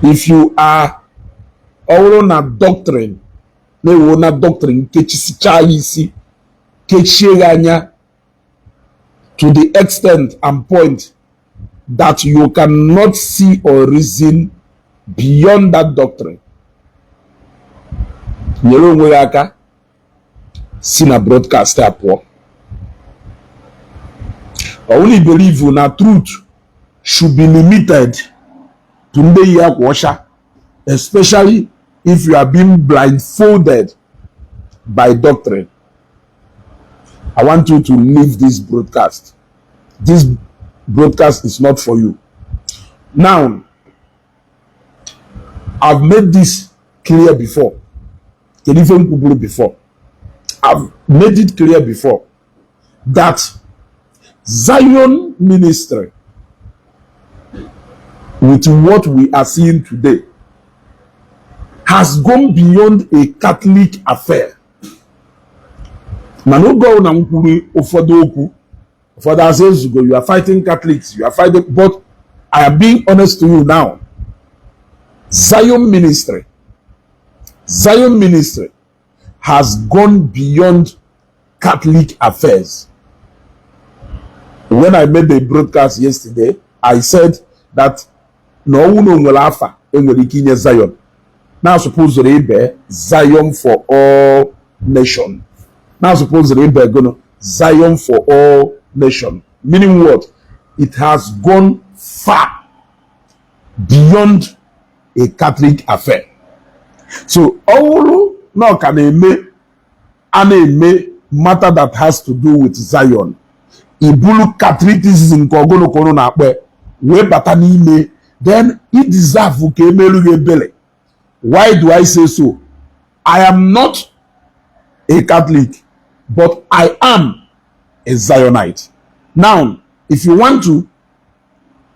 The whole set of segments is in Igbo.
If you are, ọ bụrụ na doctrine na-ewo na doctrine kechisichaa ya isi, kechie ya anya to the extent and point that you cannot see or reason beyond that doctrine, nyere onwe ya aka si na broadcast a pụọ. Ọ bụrụ believe na truth should be limited to ndị yi akwa ọcha, especially if you are being blindfolded by doctrine, I want you to leave this broadcast. This broadcast is not for you. Now, I've made this clear before. Kedu ife m kwuburu before? I've made it clear before that Zion Ministry, with what we are seeing today, has gone beyond a Catholic affair. Mana oge ọbụla m kwuru ụfọdụ okwu, ụfọdụ asị, "Ezugo, you are fighting Catholics, you are fighting." But I am being honest to you now. Zion Ministry, Zion Ministry has gone beyond Catholic affairs. When I made the broadcast yesterday, I said that na ọnwụ na onwere afa enwere ike inye Zion na supposed ibe Zion for all nation, na supposed ibe gono Zion for all nation. Meaning what? It has gone far beyond a Catholic affair. So ọ bụrụ na ọ ka na-eme a na-eme matter that has to do with Zion, ibulu Catholicism nke ọgụnụ na-akpọ wee bata n'ime, then i deserve ka emelu gị ebele. Why do I say so? I am not a Catholic, but I am a Zionite. Now, if you want to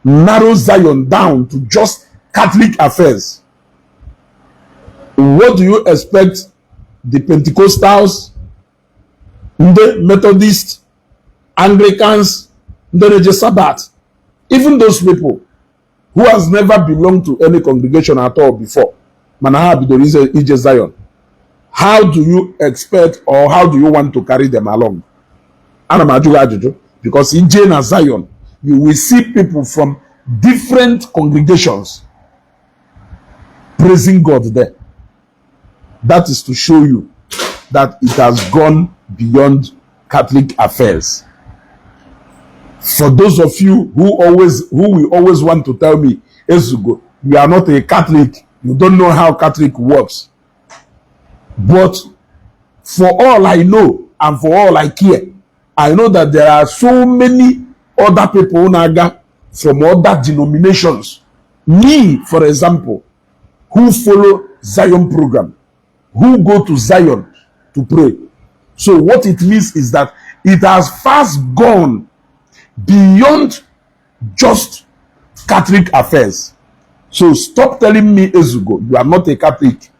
narrow Zion down to just Catholic affairs, what do you expect the Pentecostals, ndị Methodist, Anglicans, ndị na-eje Sabbath, even those people who has never belonged to any congregation at all before, mana ha bidoro ije Zion, how do you expect or how do you want to carry them along? Ana m ajụ gị ajụjụ, because ije na Zion, you will see people from different congregations praising God there. That is to show you that it has gone beyond Catholic affairs. For those of you who will always want to tell me, "Ezugo, you are not a Catholic, you don't know how Catholic works." But for all I know and for all I care, I know that there are so many other people na-aga from other denominations. Me, for example, who follow Zion program, who go to Zion to pray. So what it means is that it has fast gone beyond just Catholic affairs. So stop telling me, "Ezugo, you are not a Catholic.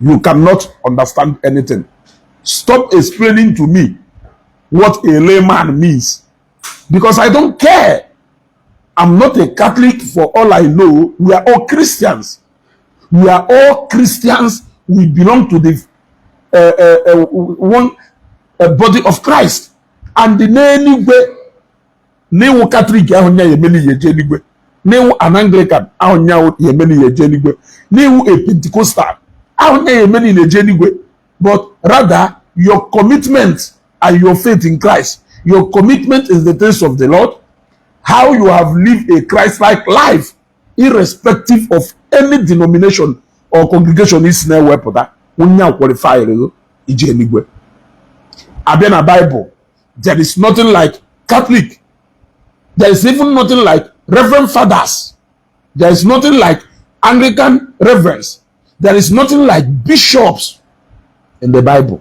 You cannot understand anything." Stop explaining to me what a layman means, because I don't care. I'm not a Catholic. For all I know, we are all Christians. We are all Christians. We belong to the one body of Christ. And n'eluigwe, n'ịwụ Catholic ahụ nya ya emeli ya eje eluigwe, n'ịwụ an Anglican ahụ nya ya emeli ya eje eluigwe, n'ịwụ a Pentecostal ahụ nya ya emeli ya eje eluigwe, but rather your commitment and your faith in Christ, your commitment is the things of the Lord, how you have lived a Christ-like life, irrespective of any denomination or congregation isi na-ewepụta onye a qualify ije eluigwe. Abịa na Bible, there is nothing like Catholic. There is even nothing like reverend fathers. There is nothing like Anglican reverends. There is nothing like bishops in the Bible.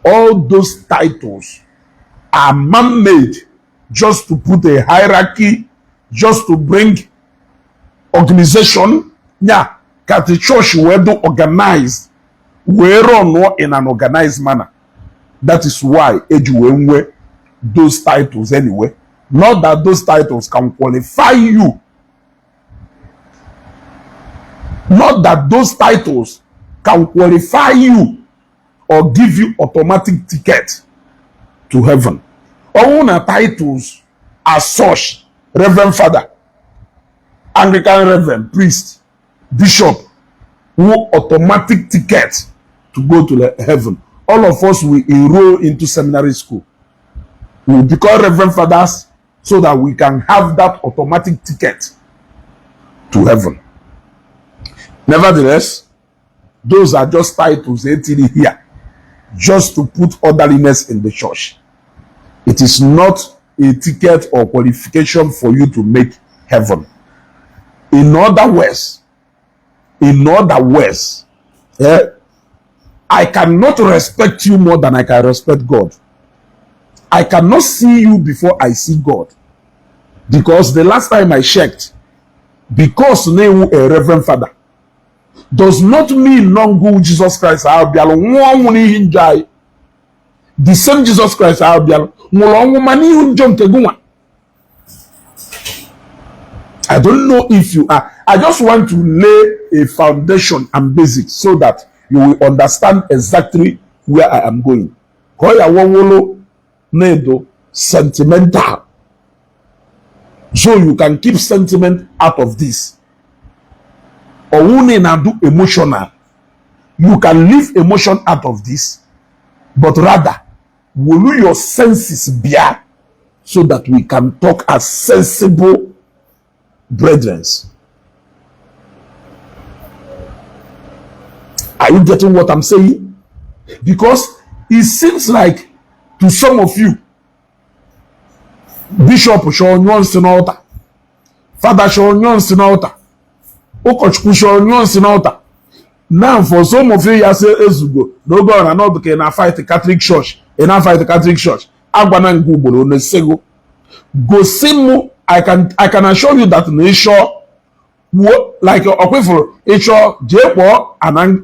All those titles are man-made just to put a hierarchy, just to bring organization, yeah, ka the church wee do organized, wee run in an organized manner. That is why eji wee nwee those titles anyway. Not that those titles can qualify you Not that those titles can qualify you or give you automatic ticket to heaven. Ọnwụ na titles as such, Reverend Father, Anglican Reverend, priest, bishop, wụ automatic ticket to go to the heaven, all of us will enroll into seminary school. We will become Reverend Fathers so that we can have that automatic ticket to heaven. Nevertheless, those are just titles etiri here just to put orderliness in the church. It is not a ticket or qualification for you to make heaven. In other words, I cannot respect you more than I can respect God. I cannot see you before I see God. Because the last time I checked, because na ị wụ a Reverend Father does not mean na ngụ Jesus Christ ahụ bịalụ nwụọ ọnwụ n'ihi njọ anyị. The same Jesus Christ ahụ bịalụ nwụrụ ọnwụ ma n'ihu njọ nke gị nwa. I don't know if you are. I just want to lay a foundation and basics so that you will understand exactly where I am going. Ka ọ ya wọwolo na-edo sentimental. So you can keep sentiment out of this. Ọwụ na na-do emotional. You can leave emotion out of this, but rather, will your senses bịa so that we can talk as sensible brethren. Are you getting what I'm saying? Because it seems like to some of you, bishop chọọ nyụọ nsị n'altar, fada chọọ nyụọ nsị n'altar, ụkọchukwu chọọ nyụọ nsị n'altar. Now for some of you, ya sị ezugo n'oge ọ na n'ọdụ ka ị na-fight Catholic Church, ị na-fight Catholic Church. Agwana nga ugboro one sego gosi mụ. I can assure you that na ịchọ kwuo like ọkwefụrụ ịchọ jee kpọọ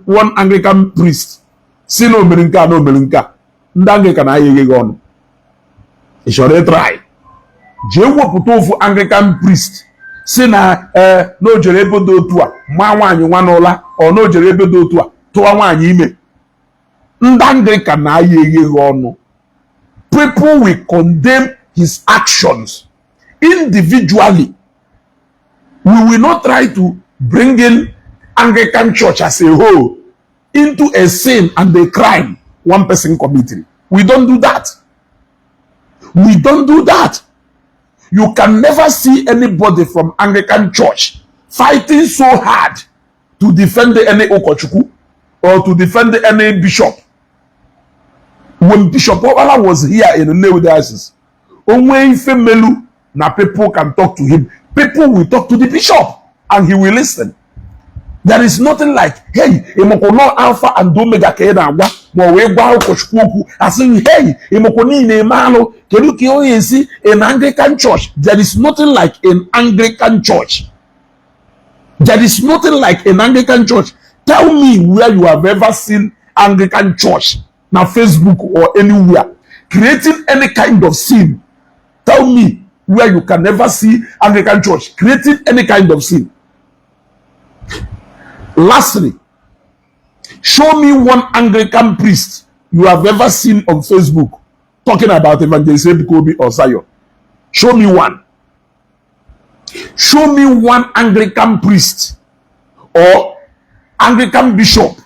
one Anglican priest si na omere nke a na omere nke a, ndị Anglican ayeghe gị ọnụ. Ị chọrọ ịtry, jee wepụta ofu Anglican priest si na ee na o jere ebe dị otu a maa nwaanyị nwa n'ụla, ọ na o jere ebe dị otu a tụwa nwaanyị ime, ndị Anglican na-aya eghe gị ọnụ. People will condemn his actions individually. We will not try to bring in Anglican Church as a whole into a sin and a crime one person committed. We don't do that. We don't do that. You can never see anybody from Anglican Church fighting so hard to defend any ụkọchukwu or to defend any bishop. When Bishop Obala was here in Nnewi Diocese, onwe ife melu na people can talk to him. People will talk to the bishop and he will listen. There is nothing like, "Hey, ịmakwa nọ Alpha and Omega ka ị na-agwa," ma ọ wee gwa ụkọchukwu okwu asị, "Hey, ịmakwa niile eme alụ, kedu ka ọ ga-esi in Anglican Church?" There is nothing like in Anglican Church. There is nothing like in Anglican Church. Tell me where you have ever seen Anglican Church na Facebook or anywhere creating any kind of sin. Tell me where you can never see Anglican Church creating any kind of sin. Lastly, show me one Anglican priest you have ever seen on Facebook talking about Evangelist Ebuka Obi or Zion. Show me one. Show me one Anglican priest or Anglican bishop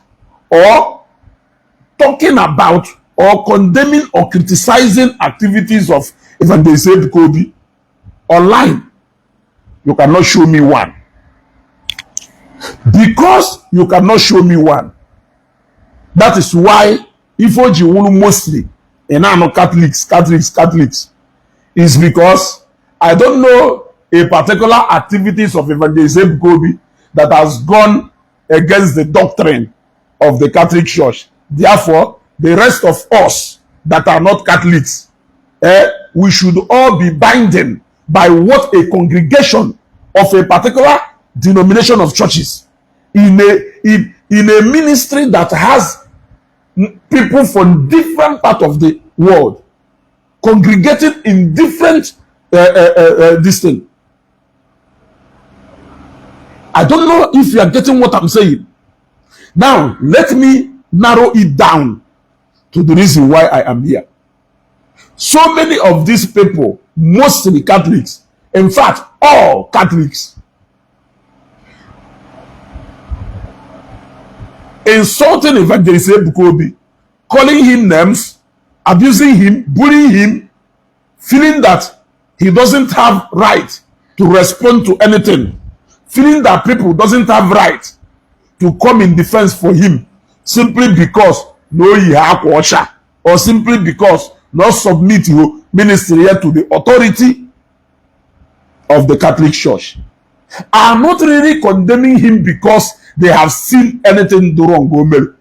or talking about or condemning or criticizing activities of Evangelist Ebuka Obi online. You cannot show me one. Because you cannot show me one, that is why ife o ji wuru mostly ị na-anụ Catholics, Catholics, Catholics is because I don't know a particular activities of Evangelist Ebuka Obi that has gone against the doctrine of the Catholic Church. Therefore, the rest of us that are not Catholics, we should all be binding by what a congregation of a particular denomination of churches in a ministry that has people from different part of the world congregating in different this thing. I don't know if you are getting what I'm saying. Now, let me narrow it down to the reason why I am here. So many of these people, mostly Catholics, in fact, all Catholics, insulting Evangelist Ebuka Obi, calling him names, abusing him, bullying him, feeling that he doesn't have right to respond to anything, feeling that people doesn't have right to come in defense for him simply because na o yi ha akwa ọcha or simply because na o submit your ministry to the authority of the Catholic Church, are not really condemning him because they have seen anything wrong o mere,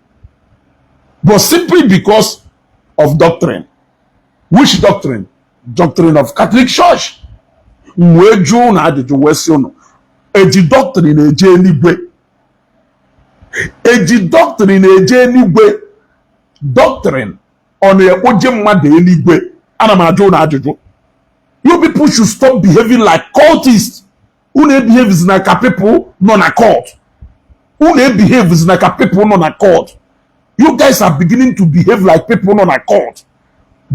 but simply because of doctrine. Which doctrine? Doctrine of Catholic Church. M wee jụọ ụnụ ajụjụ wee sị ụnụ, eji doctrine eje eluigwe? Eji doctrine eje eluigwe? Doctrine ọ na-ekpoje mmadụ eluigwe? Ana m ajụ ụnụ ajụjụ. You people should stop behaving like cultists. Unu behaves na ka people nọ na cult. Unu behaves na ka people nọ na cult. You guys are beginning to behave like people nọ na cult.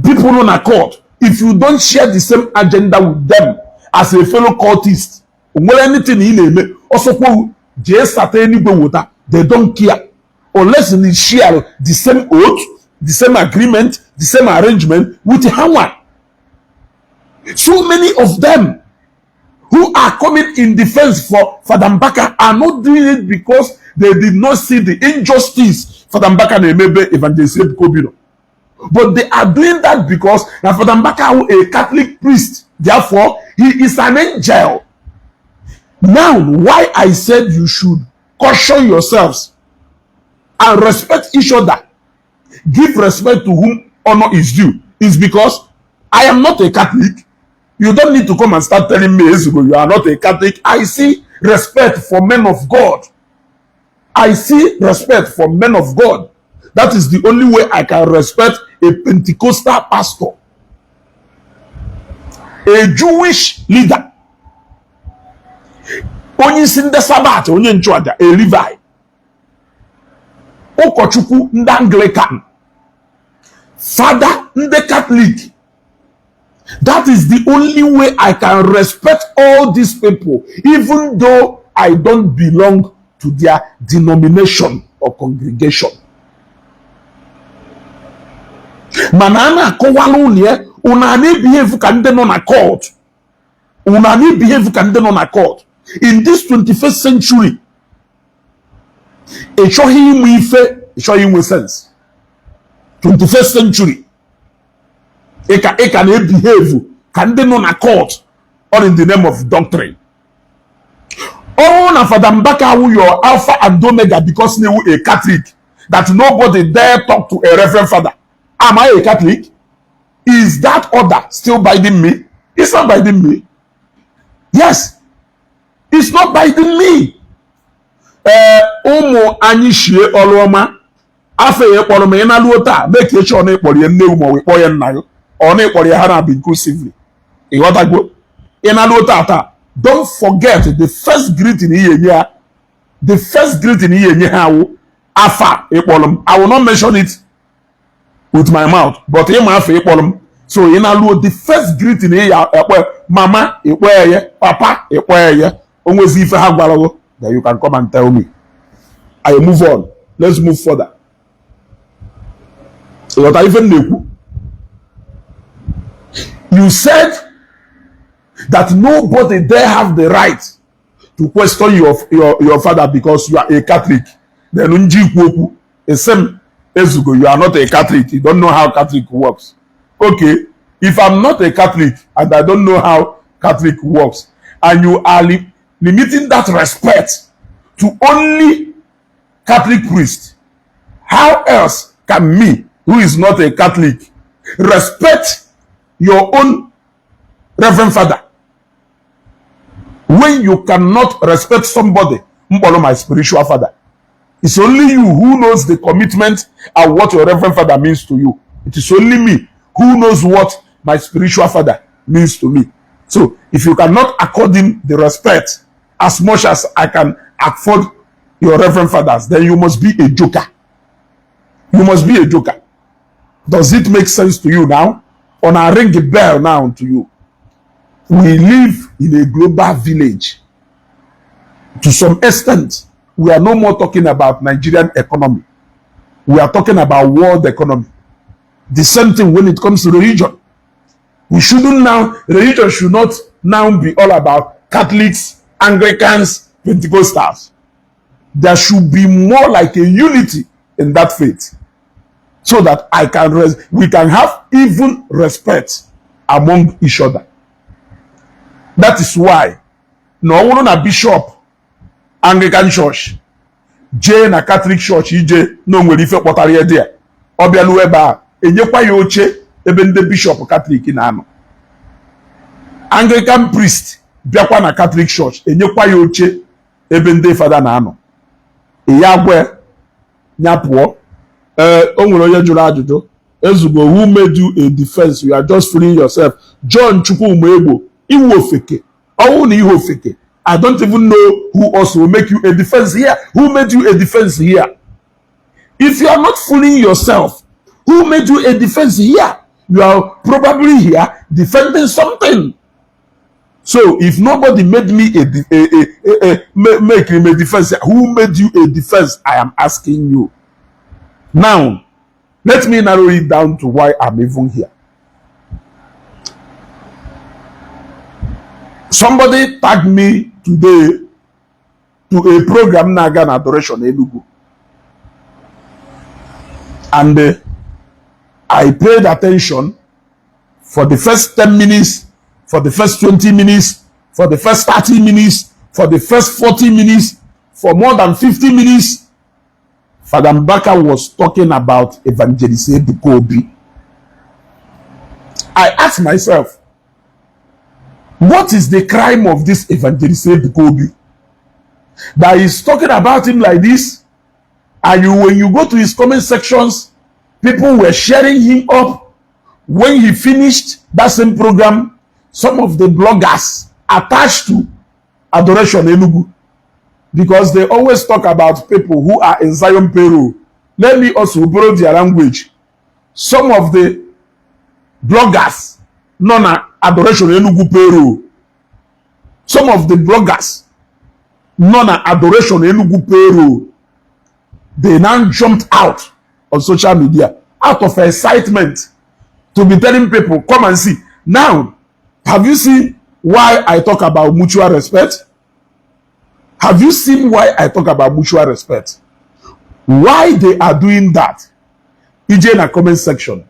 People nọ na cult, if you don't share the same agenda with them as a fellow cultist, o nwere anything ị na-eme, ọsọkwa jee sata eluigwe wota, they don't care unless you share the same oath, the same agreement, the same arrangement with ha nwa. So many of them who are coming in defense for Father Mbaka are not doing it because they did not see the injustice Father Mbaka na-emebe Evangelist Ebuka Obi nọ, but they are doing that because na Father Mbaka wụ a Catholic priest, therefore he is an angel. Now, why I said you should caution yourselves and respect each other, give respect to whom honor is due, is because I am not a Catholic. You don't need to come and start telling me, "Ezugo, you are not a Catholic." I see respect for men of God. I see respect for men of God. That is the only way I can respect a Pentecostal pastor, a Jewish leader, onye isi ndị Sabbath, onye nchụaja, a Levi, ụkọchukwu ndị Anglican, fada ndị Catholic. That is the only way I can respect all these people, even though I don't belong to their denomination or congregation. Mana a na-akọwala unu ya, unu a na-ebehave ka ndị nọ na cult. Unu a na-ebehave ka ndị nọ na cult. In this 21st century, ị chọghị ịmụ ife, ị chọghị inwe sense. 21st century, ị ka na-ebehave ka ndị nọ na cult, all in the name of doctrine. Ọrụ na Fada Mbaka awụ your alpha and omega because na-ewu a Catholic, that nobody dare talk to a reverend father. Am I a Catholic? Is that order still binding me? It's not binding me. Yes, it's not binding me. Ee, ụmụ anyị shie ọrụ ọma afọ ya kpọrọ m. Ị na-alụo taa, mee ka echi ọ na-ekpọrọ ya nne ma ọ kpọọ ya nna ya, ọ na-ekpọrọ ya ha na-abụ inclusively. Ịghọtago? Ị na-alụo taa taa, don't forget the first greeting ị enye ya. The first greeting ị enye ha awụ afa ịkpọrọ m. I will not mention it with my mouth, but ịma afọ ịkpọrọ m. So ị na-alụo, the first greeting ị ya ekpe, mama ịkpọ ya, papa ịkpọ ya, o nwezi ife ha gwara gị, then you can come and tell me. I move on. Let's move further. Ịghọta ife m na-ekwu? You said that nobody there have the right to question your father because you are a Catholic. Then nji ikwu okwu ese m, "Ezugo, you are not a Catholic, you don't know how Catholic works." Okay, if I'm not a Catholic and I don't know how Catholic works, and you are limiting that respect to only Catholic priest, how else can me, who is not a Catholic, respect your own reverend father when you cannot respect somebody mkpọrọ my spiritual father? It's only you who knows the commitment and what your reverend father means to you. It is only me who knows what my spiritual father means to me. So if you cannot accord him the respect as much as I can afford your reverend fathers, then you must be a joker. You must be a joker. Does it make sense to you now? Or I ring the bell now to you? We live in a global village. To some extent, we are no more talking about Nigerian economy. We are talking about world economy. The same thing when it comes to religion. We shouldn't now, religion should not now be all about Catholics, Anglicans, Pentecostals. There should be more like a unity in that faith, so that I can we can have even respect among each other. That is why na ọ bụrụ na bishop Anglican Church jee na Catholic Church ije na o nwere ife kpọtara ya dị ya, ọ bịaluo ebe a, enyekwa ya oche ebe ndị bishop Catholic na-anọ. Anglican priest bịakwa na Catholic Church, enyekwa ya oche ebe ndị fada na-anọ. Ya gwe ya pụọ. Ee, o nwere onye jụrụ ajụjụ ezugo, "Who made you a defense? You are just fooling yourself." John Chukwuma Egbo, iwu ofeke ọwụ na ihe ofeke. I don't even know who also will make you a defense here. Who made you a defense here? If you are not fooling yourself, who made you a defense here? You are probably here defending something. So if nobody made me a make him a defense, who made you a defense? I am asking you. Now, let me narrow it down to why I'm even here. Somebody tagged me today to a program na-aga na Adoration Enugu. And I paid attention for the first 10 minutes, for the first 20 minutes, for the first 30 minutes, for the first 40 minutes, for more than 50 minutes. Father Mbaka was talking about Evangelist Ebuka Obi. I asked myself, what is the crime of this Evangelist Ebuka Obi that is talking about him like this? And you, when you go to his comment sections, people were sharing him up. When he finished that same program, some of the bloggers attached to Adoration Enugu, because they always talk about people who are in Zion payroll. Let me also borrow their language. Some of the bloggers nọ na Adoration Enugu payroll. Some of the bloggers nọ na Adoration Enugu payroll. They now jumped out on social media out of excitement to be telling people, "Come and see." Now, have you seen why I talk about mutual respect? Have you seen why I talk about mutual respect? Why they are doing that? Ije na comment section,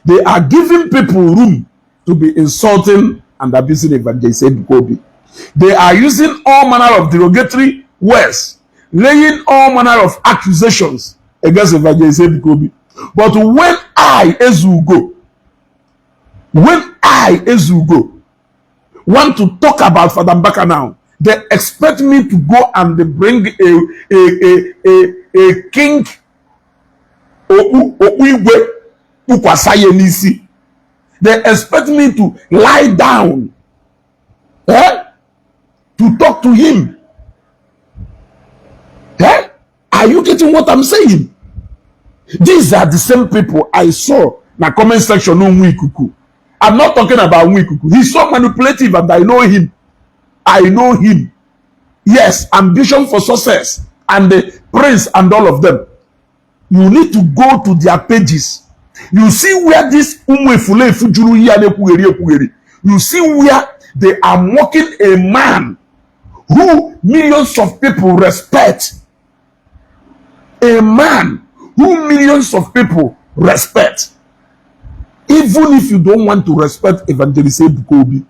they are giving people room to be insulting and abusing Evangelist Ebuka Obi. They are using all manner of derogatory words, laying all manner of accusations against Evangelist Ebuka Obi. But when I, Ezugo, when I, Ezugo, want to talk about Father Mbaka now, they expect me to go and bring a king okpu okpu igwe kpukwasa ya n'isi. They expect me to lie down, eh, to talk to him. Eh? Are you getting what I'm saying? These are the same people I saw na comment section Nwa Ikuku. I'm not talking about Nwa Ikuku. He's so manipulative and I know him. I know him. Yes, ambition for success and the prince and all of them. You need to go to their pages. You see where this ụmụ efulefu juru ya na-ekwugheri ekwugheri. You see where they are mocking a man who millions of people respect. A man who millions of people respect. Even if you don't want to respect Evangelist Ebuka Obi,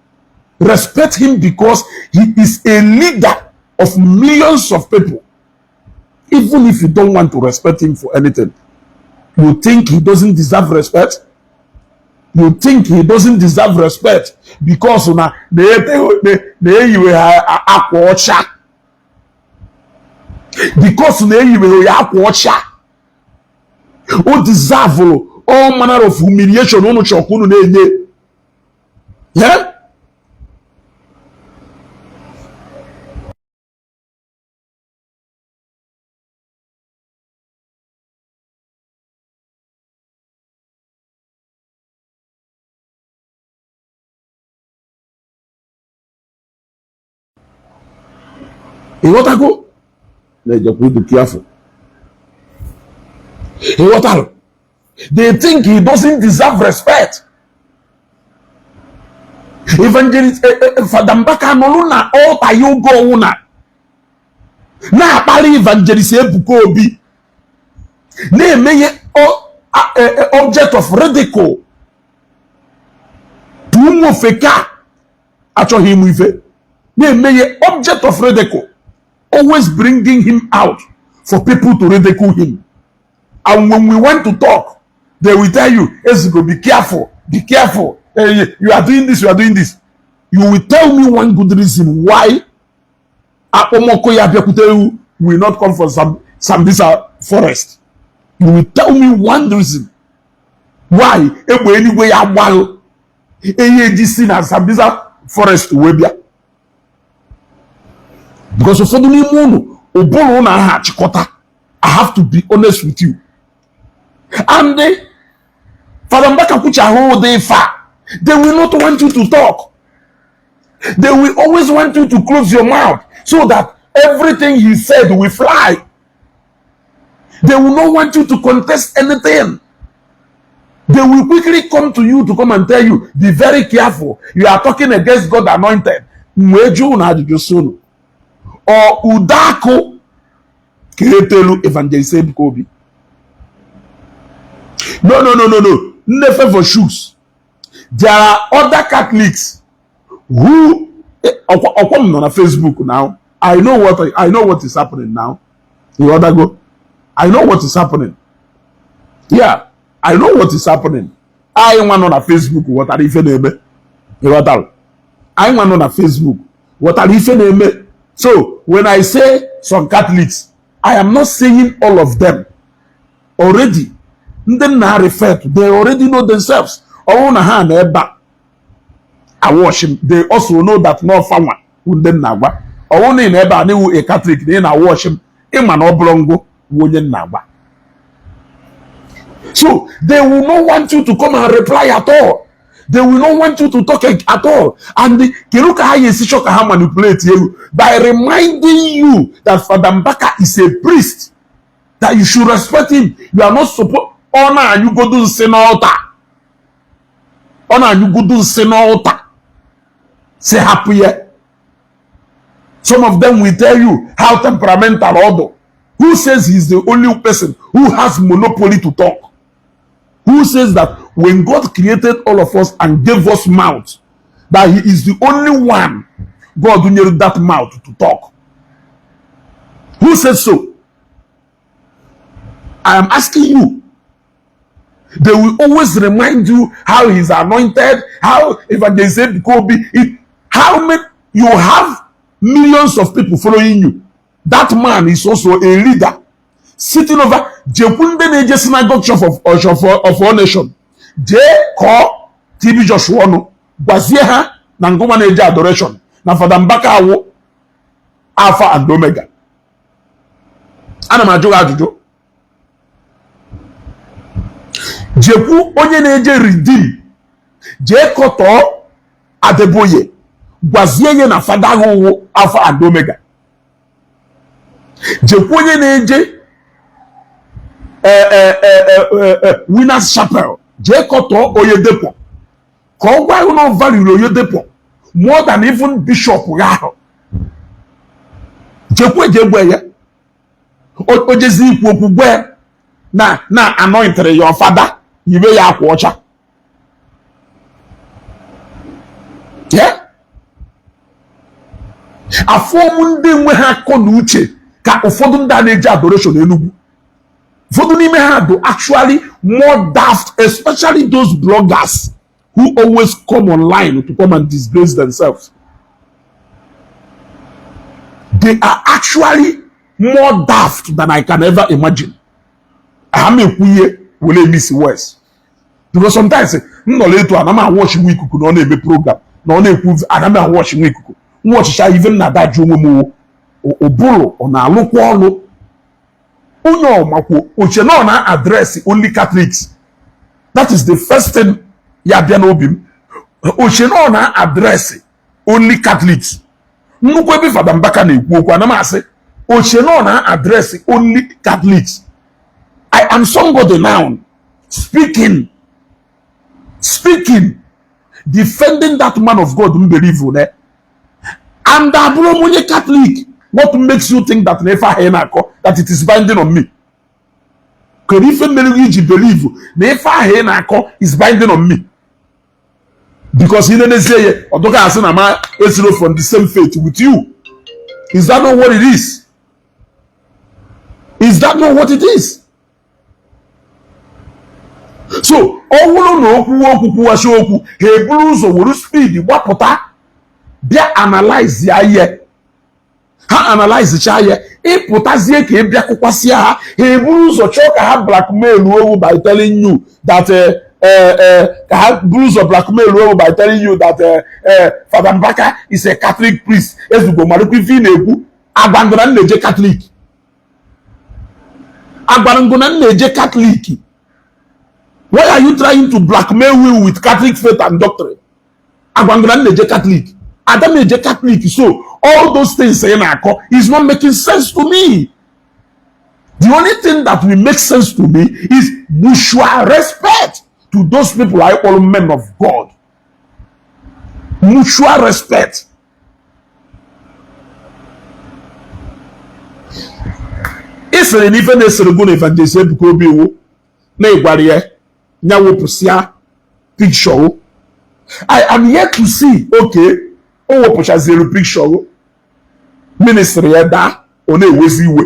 respect him because he is a leader of millions of people. Even if you don't want to respect him for anything, you think he doesn't deserve respect? You think he doesn't deserve respect because na na-eyiwe ha akwa ọcha, because na-eyiwe ya akwa ọcha, o deserve all manner of humiliation unu chọrọ ka unu na-enye ya? Ịghọtago? Na-ejekwa ịdị careful. Ịghọtara? They think he doesn't deserve respect. Evangelist Fada Mbaka nọrọ na altar ya oge ọwụna na-akpali Evangelist Ebuka Obi, na-emeghe object of ridicule to ụmụ ofeke a achọghị ịmụ ife, na-emeghe object of ridicule, always bringing him out for people to ridicule him. And when we want to talk, they will tell you, "Eziko, be careful, be careful. You are doing this, you are doing this." You will tell me one good reason why akpọmọkụ ya bịakwute ewu will not come from Sambisa Forest. You will tell me one reason why egbe eluigwe ya agbaghị ehi eji si na Sambisa Forest wee bịa, because ụfọdụ n'ime unu, ụbụrụ unu aha achịkọta. I have to be honest with you. And Father Mbaka kwuchahụ ụdị ife a, they will not want you to talk. They will always want you to close your mouth so that everything he said will fly. They will not want you to contest anything. They will quickly come to you to come and tell you, "Be very careful, you are talking against God anointed." Wee jụụ na ajụjụ sonu ọ ude akụ ka etelu Evangelist Ebuka Obi? No, no, no, no, no. Nne Favour Shoes, there are other Catholics who ọkwa m nọ na Facebook now. I know what is happening now. You go, I know what is happening. Yeah, I know what is happening. Anyị nwa nọ na Facebook ghọtara ife na-eme. Ịghọtara? Anyị nwa nọ na Facebook ghọtara ife na-eme. So when I say some Catholics, I am not saying all of them. Already ndị nna refer to, they already know themselves. Ọ bụrụ na ha nọ ebe a awatch m, they also know that no fanwa ndị nna agwa. Ọ bụrụ na ị nọ ebe a na-ewu a Catholic na ị na-awatch m, ịma na ọ bụrụ ngụ bụ onye nna agwa. So they will not want you to come and reply at all. They will not want you to talk at all. And kedu ka ha ga-esi chọ ka ha manipulate you? By reminding you that Father Mbaka is a priest, that you should respect him. You are not supposed. Ọ na-anyụgodu nsị n'altar, ọ na-anyụgodu nsị n'altar, si hapụ ya. Some of them will tell you how temperamental ọ dị. Who says he's the only person who has monopoly to talk? Who says that when God created all of us and gave us mouth, that he is the only one God nyere that mouth to talk? Who says so? I am asking you. They will always remind you how he's anointed, how Evangelist Ebuka Obi, how many you have, millions of people following you. That man is also a leader sitting over. Jekwu ndị na-eje Synagogue Church of All Nation, jee kọọ TB Joshua ọnụ, gwazie ha na ngụma na-eje adoration na Fada Mbaka awụ Alpha and Omega. Ana m ajụ gị ajụjụ. Jekwu onye na-eje Redeem, jee kọtọọ Adeboye, gwazie ya na fada ahụ Alpha and Omega. Jekwu onye na-eje Winners Chapel, jee kọtọọ Oyedepo, ka ọ gwa na value Oyedepo more than even bishop ya ahụ. Jekwu jee gwa ya. O jezi ikwu okwu, gwa na anointed your father, yibe ya akwa ọcha. Yeah? Afọm ndị nwe ha akọ na uche ka ụfọdụ ndị a na-eji adoration Enugu, ụfọdụ n'ime ha do actually more daft, especially those bloggers who always come online to come and disgrace themselves. They are actually more daft than I can ever imagine. Ha m ekwu ihe were miss words, because sometimes m nọrọ etu ana m awatch nwa ikuku na ọ na-eme program na ọ na-ekwu, ana m awatch nwa ikuku nwa ọchịcha ife m na-adajụ onwe m. Ụbụrụ ọ na-alụkwa ọlụ onye ọmakwo oche na ọ na-address only Catholics. That is the first thing ya bịa n'obi m. Oche na ọ na-address only Catholics. Nnukwu ebe Fada Mbaka na-ekwu okwu, ana m asị ochie nọ na address only Catholics. I am somebody now speaking, defending that man of God m believe ne, and abụrụ m onye Catholic. What makes you think that na ife ahụ ị na-akọ, that it is binding on me? Kedu ife mere gị iji believe na ife ahụ ị na-akọ is binding on me? Because ị na-enezie ya, ọ dụka asị na ma esiro from the same faith with you. Is that not what it is? Is that not what it is? So ọ bụrụ na okwu okwu kwuwachi okwu, ha eburu ụzọ were speed gbapụta bịa analyze ya ihe ha analyze cha ya, ịpụtazie ka ị bịa kụkwasịa ha, ha eburu ụzọ chọọ ka ha blackmail owu by telling you that ka ha buru ụzọ blackmail owu by telling you that Father Mbaka is a Catholic priest. Ezugbo marụkwa ife ị na-ekwu. Agwangụ na m na-eje Catholic, agwangụ na m na-eje Catholic. Why are you trying to blackmail me with Catholic faith and doctrine? Agwangụ na m na-eje Catholic, ada m eje Catholic. So all those things ị na-akọ is not making sense to me. The only thing that will make sense to me is mutual respect to those people I call men of God. Mutual respect. Ị sịrị na ife na-esere go na Evangelist Ebuka Obi iwu na ịgwara ya nya wepụsịa picture. I am yet to see. Okay, o wepụchazielu picture, ministry ya daa, ọ na-ewezi iwe,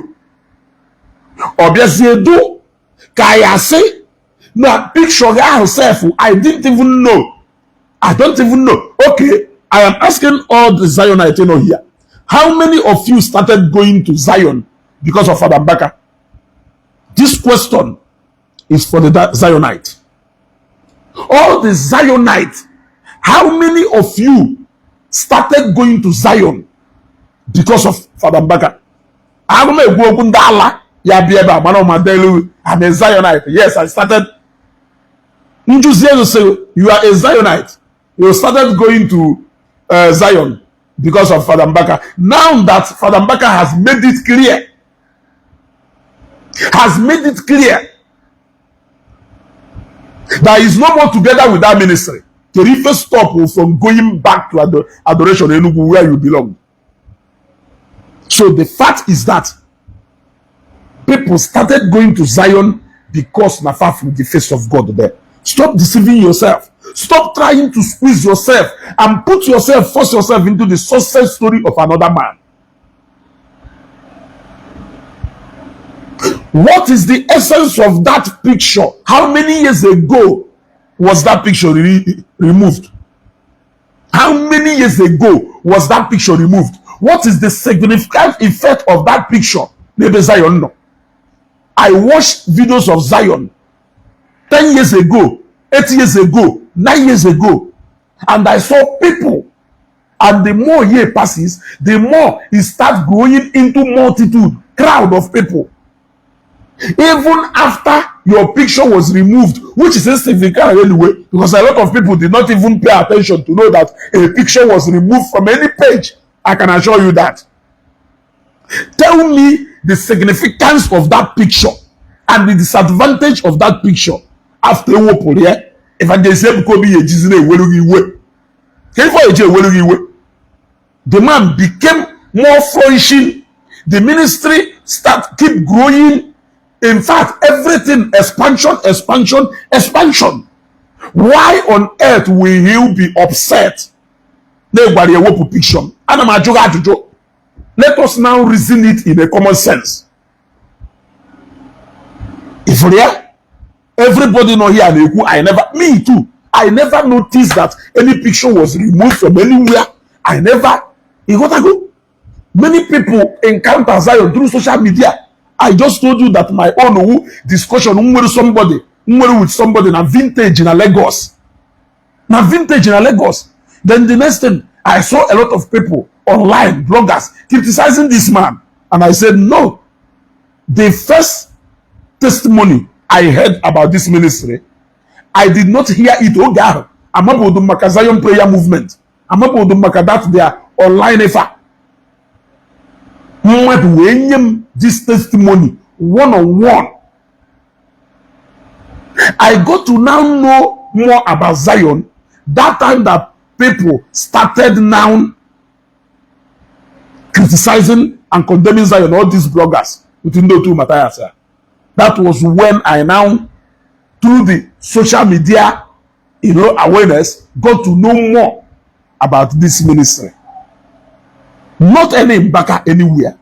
ọ bịazie do ka ya sị na picture ahụ sef. I didn't even know. I don't even know. Okay, I am asking all the Zionites in here, how many of you started going to Zion because of Father Mbaka? This question is for the Zionite. All the Zionites, how many of you started going to Zion because of Father Mbaka? Agụ m ekwu okwu ndị ala ya bịa ebe a mara ọma delu. I'm a Zionite. Yes, I started. Njuzi ego say you are a Zionite. You started going to Zion because of Father Mbaka. Now that Father Mbaka has made it clear, has made it clear that he is no more together with that ministry, can you stop you from going back to Adoration Enugu, where you belong? So the fact is that people started going to Zion because na far from the face of God there. Stop deceiving yourself. Stop trying to squeeze yourself and put yourself, force yourself into the success story of another man. What is the essence of that picture? How many years ago was that picture removed? How many years ago was that picture removed? What is the significant effect of that picture n'ebe Zion nọ? I watched videos of Zion 10 years ago, 8 years ago, 9 years ago, and I saw people. And the more year passes, the more it starts growing into multitude, crowd of people. Even after your picture was removed, which is insignificant anyway, because a lot of people did not even pay attention to know that a picture was removed from any page. I can assure you that. Tell me the significance of that picture and the disadvantage of that picture after ewepụrụ ya. Evangelist Ebuka Obi ya ejizi na-ewelu gị iwe ka ife ọ eji ewelu gị iwe. The man became more flourishing. The ministry start keep growing. In fact, everything expansion, expansion, expansion. Why on earth will he be upset na ịgwara ya ewepụ picture? Ana m ajụ gị ajụjụ. Let us now reason it in a common sense. Ifuru ya, everybody know here na-ekwu, I never, me too, I never noticed that any picture was removed from anywhere. I never. Ịghọtago? Many people encounter Zion through social media. I just told you that my own wu discussion nwere somebody nwere with somebody na Vintage na Lagos, na Vintage na Lagos. Then the next thing, I saw a lot of people online, bloggers, criticizing this man, and I said no. The first testimony I heard about this ministry, I did not hear it oge ahụ. Amabodo maka Zion Prayer Movement, amabodo maka that their online efa. Mmadụ wee nye m this testimony one on one. I got to now know more about Zion that time that people started now criticizing and condemning Zion, all these bloggers within the two Matthias. That was when I now, through the social media awareness, got to know more about this ministry. Not any Mbaka anywhere.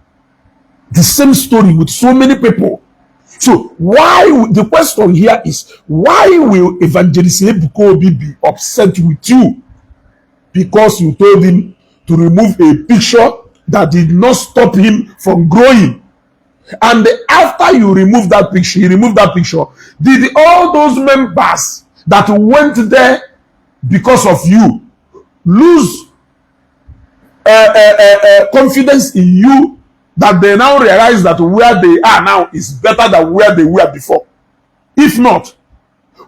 The same story with so many people. So why, the question here is, why will Evangelist Ebuka Obi be upset with you because you told him to remove a picture that did not stop him from growing? And after you remove that picture, he removed that picture, did all those members that went there because of you lose confidence in you, that they now realize that where they are now is better than where they were before? If not,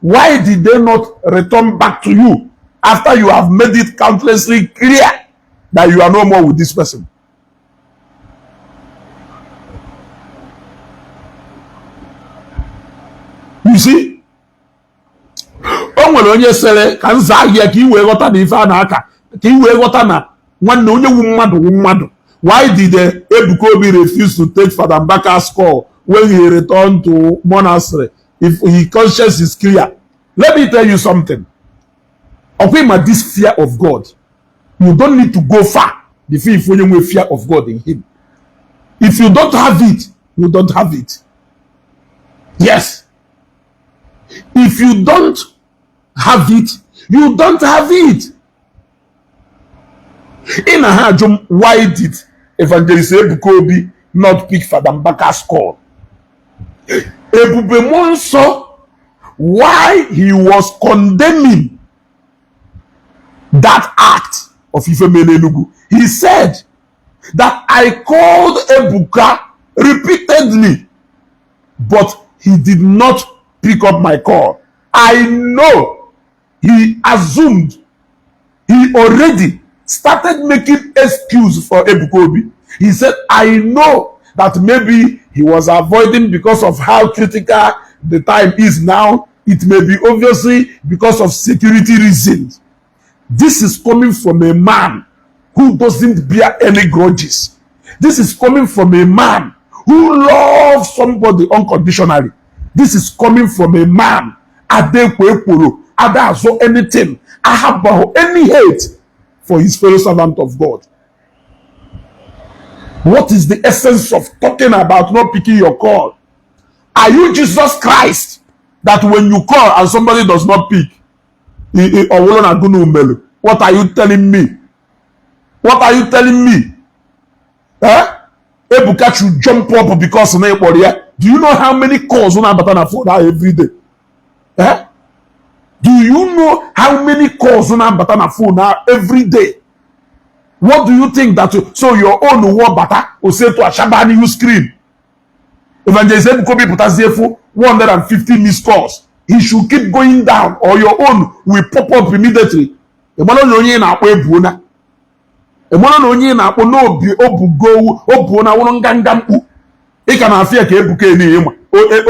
why did they not return back to you after you have made it countlessly clear that you are no more with this person? You see, o nwere onye sere ka nza ahịa ka ị wee ghọta na ife a na-aka, ka ị wee ghọta na nwanne onye wu mmadụ wu mmadụ. Why did Ebuka Obi refuse to take Father Mbaka's call when he returned to monastery if his conscience is clear? Let me tell you something. Ọkwa ma this fear of God, you don't need to go far before you onye nwe fear of God in him. If you don't have it, you don't have it. Yes. If you don't have it, you don't have it. Ị na ha ajụ m, why did Evangelist Ebuka Obi not pick Father Mbaka's call? Ebube Mmụọ Nsọ, why he was condemning that act of ife mere n'Enugu, he said that I called Ebuka repeatedly, but he did not pick up my call. I know he assumed, he already started making excuse for Ebuka Obi. He said, I know that maybe he was avoiding because of how critical the time is now. It may be obviously because of security reasons. This is coming from a man who doesn't bear any grudges. This is coming from a man who loves somebody unconditionally. This is coming from a man adekwe ekworo ada azụ anything, ahapụghị any hate for his fellow servant of God. What is the essence of talking about not picking your call? Are you Jesus Christ that when you call and somebody does not pick, what are you telling me? What are you telling me? Eh? Ebuka should jump up because na ịkpọrọ ya. Do you know how many calls na-abata na phone ahụ every day? Eh? Do you know how many calls na-abata na phone ahụ every day? What do you think that you, so your own wọ bata osetu achaba n'ihu screen? Evangelist Ebuka Obi pụtazie fụ 150 missed calls. He should keep going down or your own will pop up immediately. Ị mara na onye ị na-akpọ ebuona. Ị mara na onye ị na-akpọ n'obi obugo obuona wụrụ nganga mkpu. Ị ka na-afịa ka Ebuka eni ịma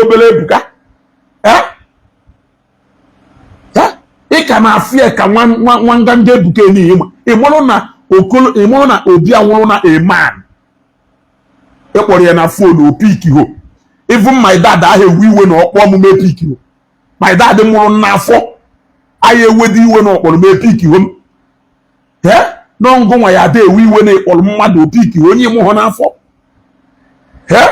obere Ebuka. Eh? Ị ka na-afịa ka nwa nwa nganga Ebuka eni ịma. Ị mara na okolo, ị mara na obi anwụrụ na a man. Ị kpọrọ ya na phone o pick ho. Even my dad ahụ ewe iwe na ọkpọ ọmụmụ epick ho. My dad mụrụ n'afọ anyị ewedi iwe na ọkpọrọ m epick ho m. Eh? N'ọngụ nwa ya ada ewe iwe na ịkpọrọ mmadụ opick ho onye mụ hụ n'afọ. Eh?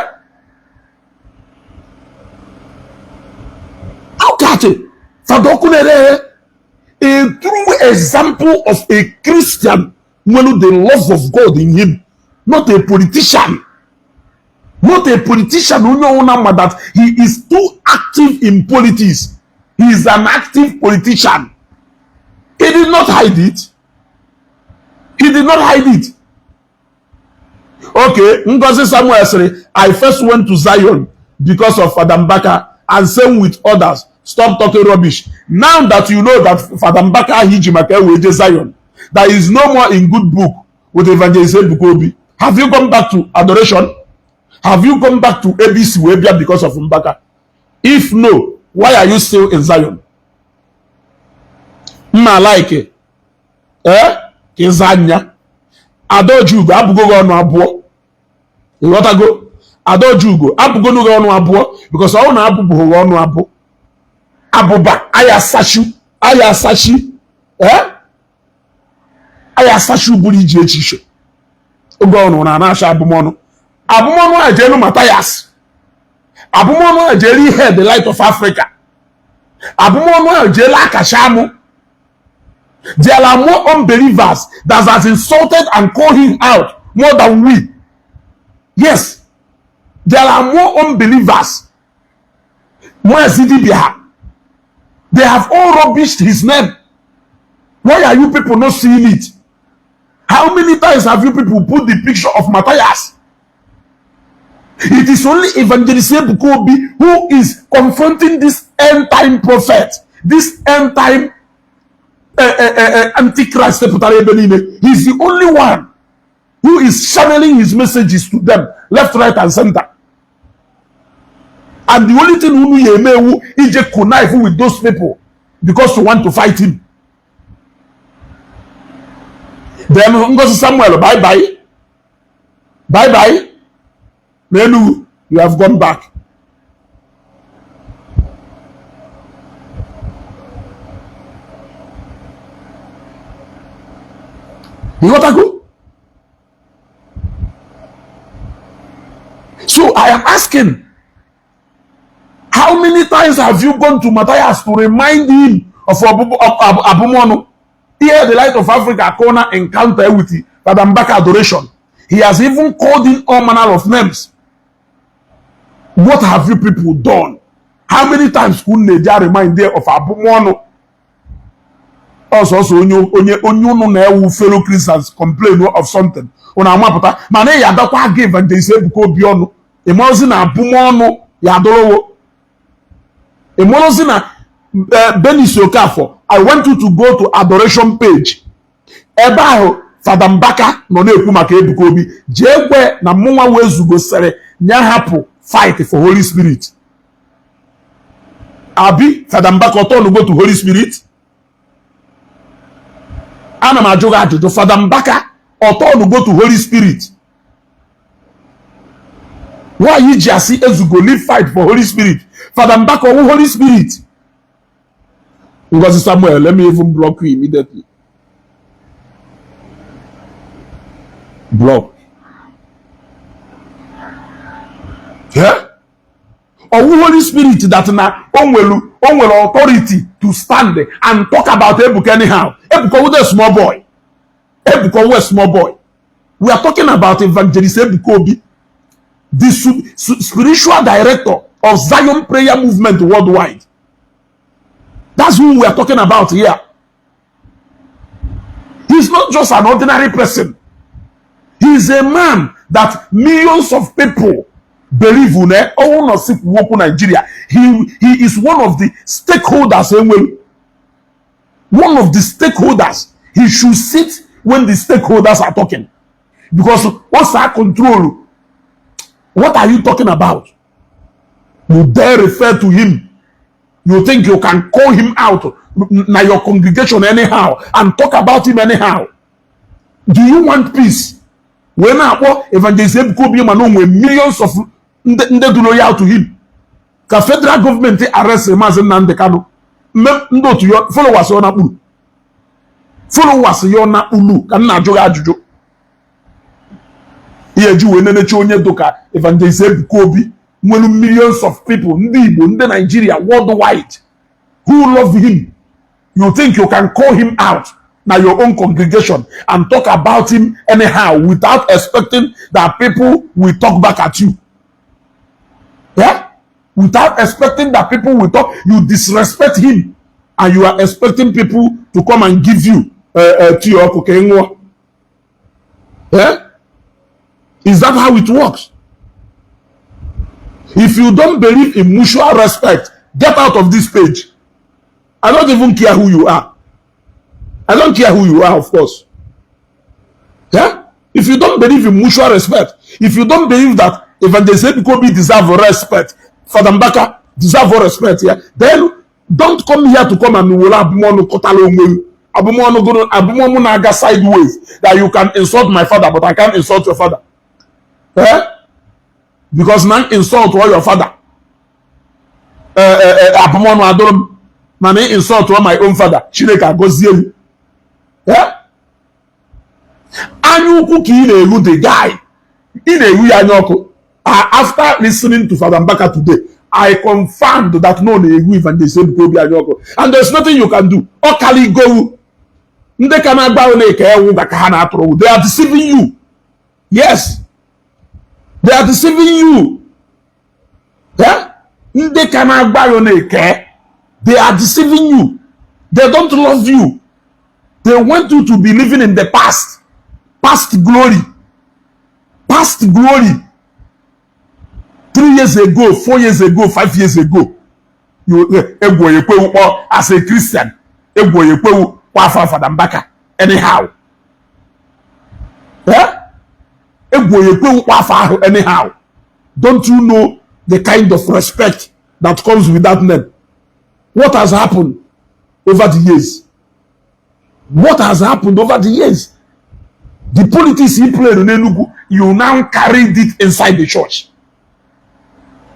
Look at it. Fada ọkụ na-ere ere. A true example of a Christian nwere the love of God in him, not a politician. Not a politician onye ọwụna ma that he is too active in politics. He is an active politician. He did not hide it. He did not hide it. Okay, Ngozi Samuel sịrị, I first went to Zion because of Father Mbaka and same with others. Stop talking rubbish. Now that you know that Father Mbaka ahụ iji maka ewe je Zion, that is no more in good book with Evangelist Ebuka Obi. Have you gone back to adoration? Have you gone back to ABC wee bịa because of Mbaka? If no, why are you still in Zion? Mma like ee ka ịza anya. Adaojugo abụgo gị ọnụ abụọ, ịghọtago? Adaojugo abụgonu gị ọnụ abụọ, because ọ na abụbụghị gị ọnụ abụ abụba aya sachu aya asachi ee aya asachu bụrụ iji echiche oge ọnụ na na-acha abụmọnụ abụmọnụ a jeelu Matthias, abụmọnụ a jeelu ihe the light of Africa, abụmọnụ a jeelu akacha amụ. There are more unbelievers that has insulted and called him out more than we. Yes, there are more unbelievers. Maazị Dibia, they have all rubbished his name. Why are you people not seeing it? How many times have you people put the picture of Matthias? It is only Evangelist Ebuka Obi who is confronting this end time prophet, this end time antichrist pụtara ebe niile. He's the only one who is channeling his messages to them left, right and center. And the only thing unu ya eme ewu ije connive with those people because you want to fight him. Then Ngozi Samuel, bye bye, bye bye. N'Enugu, you have gone back. Ịghọtago? So I am asking, how many times have you gone to Matthias to remind him of Abumonu? Here, the light of Africa corner encounter with the Father Mbaka adoration. He has even called in all manner of names. What have you people done? How many times could Neja remind there of Abumonu? Ọsọsọ onye onye onye unu na-ewu fellow Christians complain of something. Unu amapụta mana ya adakwa aga Evangelist Ebuka Obi ọnụ. Ịmarozi na abụmọnụ ya adọrọwo. Ịmarozi na Benis Okafor, I want you to go to adoration page. Ebe ahụ Fada Mbaka nọ na-ekwu maka Ebuka Obi, jee kwe na mụnwa wee zugosiri nya hapụ fight for Holy Spirit. Abi Fada Mbaka ọtọ go to Holy Spirit? Ana m ajụ gị ajụjụ, Fada Mbaka ọtọ go to Holy Spirit? Why ji asị ezugo leave fight for Holy Spirit? Fada Mbaka ọwụ Holy Spirit? Ngozi Samuel, let me even block you immediately. Block. Yeah? Ọwụ Holy Spirit that na o nwere authority to stand and talk about Ebuka anyhow. Ebuka was a small boy. Ebuka was a small boy. We are talking about Evangelist Ebuka Obi, the spiritual director of Zion Prayer Movement worldwide. That's who we are talking about here. He's not just an ordinary person. He's a man that millions of people believe in. Nigeria. He is one of the stakeholders. One of the stakeholders. He should sit when the stakeholders are talking. Because what's our control? What are you talking about? You dare refer to him. You think you can call him out na your congregation anyhow and talk about him anyhow. Do you want peace? When I Evangelist Ebuka Obi ma na onwe millions of ndị dị loyal to him. Ka federal government arrest Maazị Nnamdi Kanu. Ndị otu ya followers ya na-akpuru. Followers ya na-akpulu ka m na-ajụ gị ajụjụ. Ihe ji wee nenechi onye dụka Evangelist Ebuka Obi nwere millions of people, ndị Igbo, ndị Nigeria worldwide who love him. You think you can call him out na your own congregation and talk about him anyhow without expecting that people will talk back at you? Yeah? Without expecting that people will talk, you disrespect him and you are expecting people to come and give you tea or cocaine. Yeah? Is that how it works? If you don't believe in mutual respect, get out of this page. I don't even care who you are. I don't care who you are, of course. Yeah? If you don't believe in mutual respect, if you don't believe that Evangelist Ebuka Obi deserve respect, Father Mbaka deserve respect, yeah, then don't come here to come and were abụmọnụ kọtala onwe gị. Abụmọnụ gụrụ abụmọnụ na-aga sideways, that you can insult my father but I can't insult your father. Eh? Because na insult all your father, abụmọnụ adụrụ m, mana insult all my own father, Chineke agọzie m. Eh? Anya ukwu ka ị na-eghu the guy, ị na-eghu ya anya ọkụ. After listening to Father Mbaka today, I confirmed that no na-eghu Evangelist Ebuka Obi anya ọkụ, and there's nothing you can do. Ọ kaligowu ndị ka na-agba na-eke ewu ka ha na-atụrụ. They are deceiving you. Yes, they are deceiving you. Yeah? Ndị ka na-agba na-eke, they are deceiving you. They don't love you. They want you to be living in the past, past glory, past glory. 3 years ago, 4 years ago, 5 years ago, you egwu ekwewu kpọ as a Christian, egwu ekwewu kwa afọ Fada Mbaka anyhow. Eh? Egwu ekwewu kwa afọ ahụ anyhow. Don't you know the kind of respect that comes with that name? What has happened over the years? What has happened over the years? The politics he played in Enugu, you now carried it inside the church.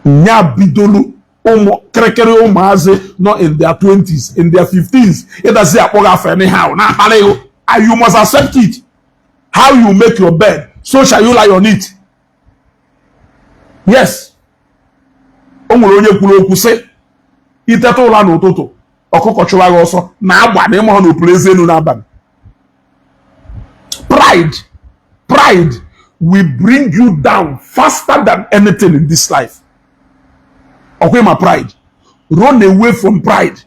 Nya bidolu ụmụ kịrịkịrị ụmụazị nọ in their 20s, in their 15s, ịdazi akpọghị afọ anyhow na-akparị ịhụ, and you must accept it. How you make your bed, so shall you lie on it. Yes, o nwere onye kwuru okwu sị, iteta ụra n'ụtụtụ, ọkụkọ chụwa gị ọsọ na agba na ịma ha n'opuru eze elu n'abalị. Pride, pride will bring you down faster than anything in this life. Ọkwa ma pride, run away from pride.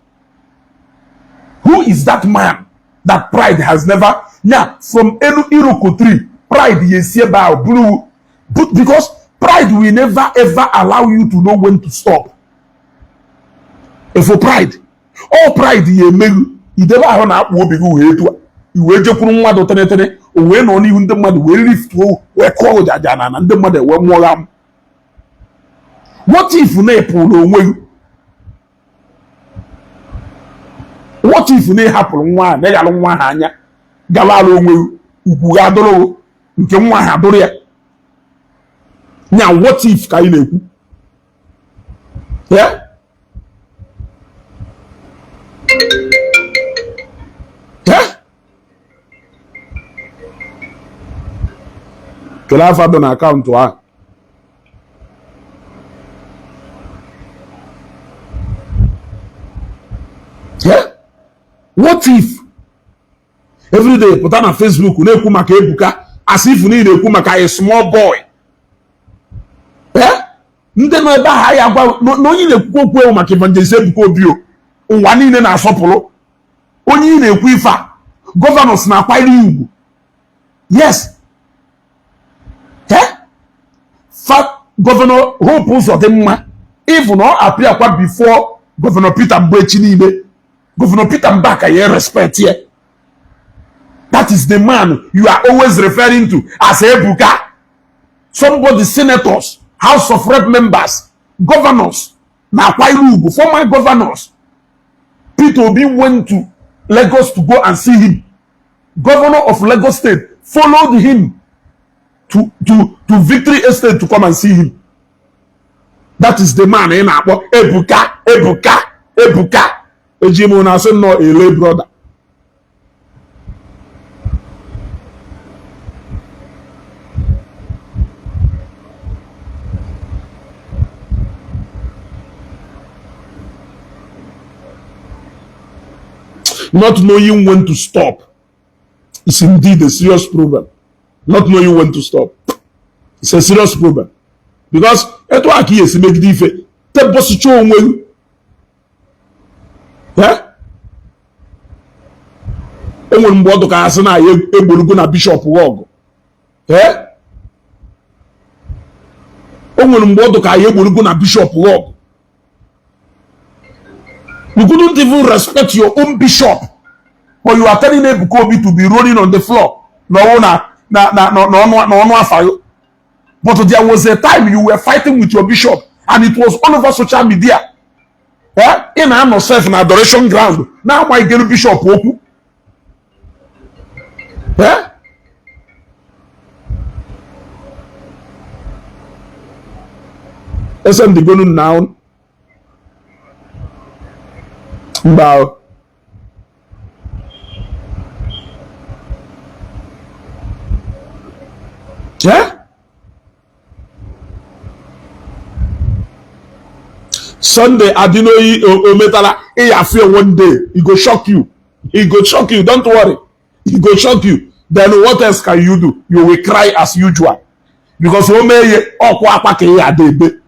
Who is that man that pride has never nya from elu iroko tree? Pride ya esi ebe ahụ bụrụ, but because pride will never ever allow you to know when to stop. If pride, all pride ya emeghu idebe ahụ na-akpụ obi gị wee etu a, i wee jekwuru mmadụ tenetere, o wee nọ n'ihu ndị mmadụ wee liftuo wee kụọ ụjaja na na ndị mmadụ ewee mụọ ya. What if na ịpụrụ onwe gị? What if na ịhapụrụ nwa ahụ na ịghalụ nwa ahụ anya gawara onwe gị, ugwu ga adụrụ nke nwa ahụ adụrụ ya nya? What if ka anyị na-ekwu? Yeah? Yeah? Kelee afa dị na akaụntụ ahụ. Yeah? What if everyday pụta na Facebook na-ekwu maka Ebuka as if na ị na-ekwu maka a small boy? Eh? Ndị nọ ebe ahụ ya gwa na onye na-ekwukwa okwu ewu maka Evangelist Ebuka Obi o ụwa niile na-asọpụrụ, onye ị na-ekwu ife a, governors na-akwanyere ya ugwu. Yes, eh? Fa Governor Hope Uzodimma, even ọ apịakwa before Governor Peter Mgbechi niile, Governor Peter Mbaka ya respect ya. That is the man you are always referring to as Ebuka. Somebody, senators, House of Rep members, governors na-akwanyere ugwu, former governors. Peter Obi went to Lagos to go and see him. Governor of Lagos State followed him to Victory Estate to come and see him. That is the man ị na-akpọ Ebuka, Ebuka, Ebuka. Eji m na asị nnọọ ele brother. Not knowing when to stop is indeed a serious problem. Not knowing when to stop, it's a serious problem, because etu a ka ị esi megide ife tebọsicha onwe gị. E nwere mgbe ọ dụka asị na ya egborugo na bishọp ọgụ. O nwere mgbe ọ dụka ya egborugo na bishọp ọgụ. You couldn't even respect your own bishop, but you are telling Ebuka Obi to be rolling on the floor. Na ọwụ na na na na n'ọnụ afa. But there was a time you were fighting with your bishop and it was all over social media. Ị na-anọ sef na adoration ground na-agba igelu bishop okwu. Esendigonu now mba. Yeah? Sunday Adinoyi Ometala Iyafie, one day e go shock you. E go shock you. Don't worry. E go shock you. Then what else can you do? You will cry as usual. Because o mee ihe ọkwa akwa ka ị ada ebe.